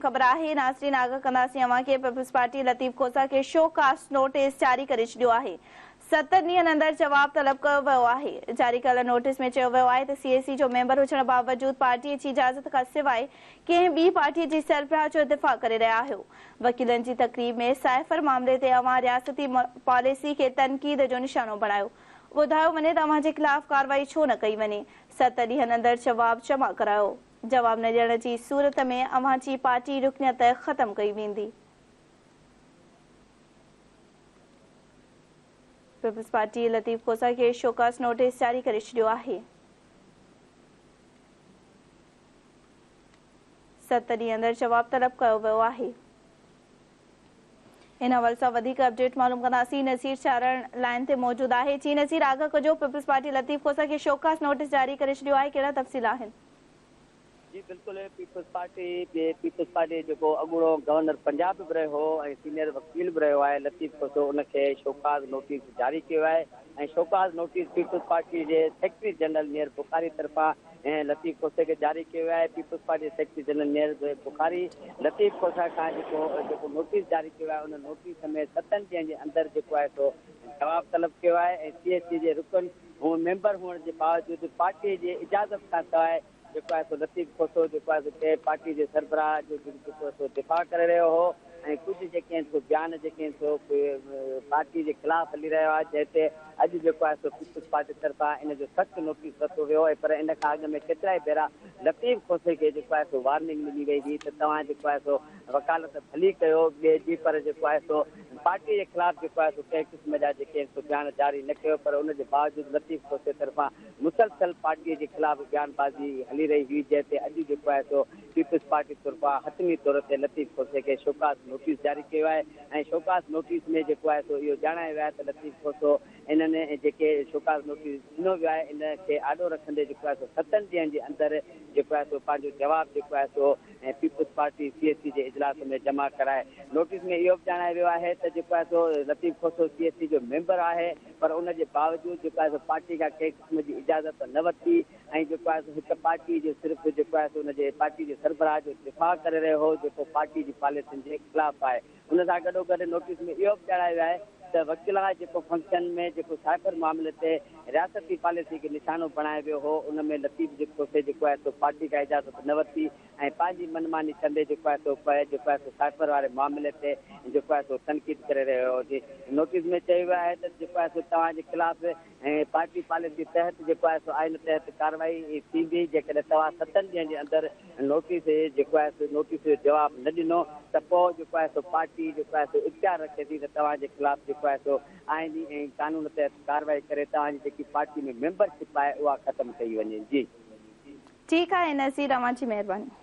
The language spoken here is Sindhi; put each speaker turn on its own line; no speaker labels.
خبر آهي. ناظرين آگاهه ڪنداسين اوهان کي پيپلز پارٽي لطيف کوسا کي شو ڪاز نوٽيس جاري ڪري ڇڏيو آهي. ستن ڏينهن اندر جواب طلب ڪيو ويو آهي. جاري ڪيل نوٽيس ۾ چيو ويو آهي ته سي اي سي جو ميمبر هجڻ باوجود پارٽي جي اجازت کان سواء ڪنهن ٻي پارٽي جي سربراهه جو دفاع ڪري رهيا آهيو. وڪيلن جي تقريب ۾ سائفر معاملي تي اوهان رياستي پاليسي کي تنقيد جو نشانو بڻايو. ٻڌايو وڃي ته اوهان جي خلاف ڪارروائي ڇو نه ڪئي وڃي، ست ڏينهن اندر جواب جمع ڪرايو، جواب نه ڏيڻ جي صورت ۾ اوهان جي پارٽي رڪنيت ختم ڪئي ويندي. پيپلز پارٽي لطيف کوسا کي شوڪاز نوٽيس جاري ڪري ڇڏيو آهي. ست ڏينهن اندر جواب طلب ڪيو ويو آهي. ان حوالي سان وڌيڪ اپڊيٽ معلوم ڪنداسين نذير چارڻ لائين تي موجود آهي جي نذير آگاهه ڪجو پيپلز پارٽي لطيف کوسا کي شوڪاز نوٽيس جاري ڪري ڇڏيو آهي ڪهڙا تفصيل آهن.
جي بلڪل پيپلز پارٽي جي پيپلز پارٽي جو جيڪو اڳوڻو گورنر پنجاب به رهيو هو ۽ سينيئر وڪيل به رهيو آهي لطيف کوسو ان کي شوڪاز نوٽيس جاري ڪيو آهي ۽ شوڪاز نوٽيس پيپلز پارٽي جي سيڪريٽري جنرل نيئر بخاري طرفان ۽ لطيف کوسي کي جاري ڪيو ويو آهي، پيپلز پارٽي جي سيڪريٽري جنرل نيئر بخاري لطيف کوسا کان جيڪو جيڪو نوٽيس جاري ڪيو آهي ان نوٽيس ۾ ستن ڏينهن جي اندر جيڪو آهي سو جواب طلب ڪيو آهي ۽ سي ايس سي جي رڪن هئڻ ميمبر هئڻ جي باوجود پارٽي جي اجازت کان سواء جيڪو آهي سو لطيف کوسو جيڪو آهي سو ڪنهن پارٽي جي سربراهه جو جيڪو آهي سو دفاع ڪري رهيو هو. ۽ ڪجهه جيڪي آهن سو بيان جيڪي آهن سو پارٽي جي خلاف هلي رهيو آهي جنهن تي اڄ جيڪو آهي سو پيپلز پارٽي طرفان ان جو سخت نوٽيس ورتو ويو ۽ پر ان کان اڳ ۾ ڪيترائي ڀيرا لطيف کوسي کي جيڪو آهي سو وارننگ ڏني وئي هئي ته توهان جيڪو آهي سو وڪالت ڀلي ڪيو ٻئي جي پر جيڪو آهي سو پارٽي جي خلاف جيڪو آهي سو ڪنهن قسم جا جيڪي آهن سو بيان جاري نه ڪيو پر ان جي باوجود لطيف کوسي طرفان مسلسل پارٽي جي خلاف بيان بازي هلي رهي هئي جنهن تي اڄ جيڪو آهي سو پيپلز پارٽي طرفان حتمي طور تي لطيف کوسي کي شوڪاز نوٽيس جاري ڪيو آهي ۽ شوڪاز نوٽيس ۾ جيڪو آهي سو اهو ڄاڻايو ويو آهي ته لطيف کوسو انهن جيڪي شوڪاز نوٽيس ڏنو ويو آهي ان کي آڏو رکندي جيڪو آهي سو ستن ڏينهن جي اندر جيڪو آهي سو پنهنجو جواب جيڪو آهي سو People's Party C S C جي اجلاس ۾ جمع ڪرائي. نوٽيس ۾ اهو به ڄاڻايو ويو آهي ته جيڪو آهي سو Latif Khoso C S C جو ميمبر آهي پر ان جي باوجود جيڪو آهي سو پارٽي کان ڪنهن قسم جي اجازت نه ورتي ۽ جيڪو آهي سو هڪ پارٽي جو صرف جيڪو آهي سو ان جي پارٽي جي سربراهه جو دفاع ڪري رهيو هو جيڪو پارٽي جي پاليسين جي خلاف آهي. ان سان گڏوگڏ نوٽيس ۾ اهو به ڄاڻايو ويو آهي ته وڪيلاء جيڪو فنڪشن ۾ جيڪو سائفر معاملي تي رياستي پاليسي کي نشانو بڻايو ويو هو ان ۾ لطيف جي کوسي جيڪو آهي سو پارٽي کان اجازت نه ورتي ۽ پنهنجي من ماني ڪندي جيڪو آهي سو جيڪو آهي سو سائفر واري معاملي تي جيڪو آهي سو تنقيد ڪري رهيو هو. نوٽيس ۾ چيو ويو آهي ته جيڪو آهي سو توهان جي خلاف ۽ پارٽي پاليسي تحت جيڪو آهي سو آئين تحت ڪارروائي ٿيندي، جيڪڏهن توهان ستن ڏينهن جي اندر نوٽيس جيڪو آهي سو نوٽيس جو جواب نه ڏنو ته پوء جيڪو آهي سو پارٽي جيڪو آهي سو اختيار رکي ٿي ته توهان جي خلاف جيڪو آهي سو آئيني ۽ قانون تحت ڪارروائي ڪري توهان جي جيڪي پارٽي ۾ ميمبر شپ آهي اها ختم ڪئي وڃي. جي.
ٺيڪ آهي نذير اوهان جي مهرباني.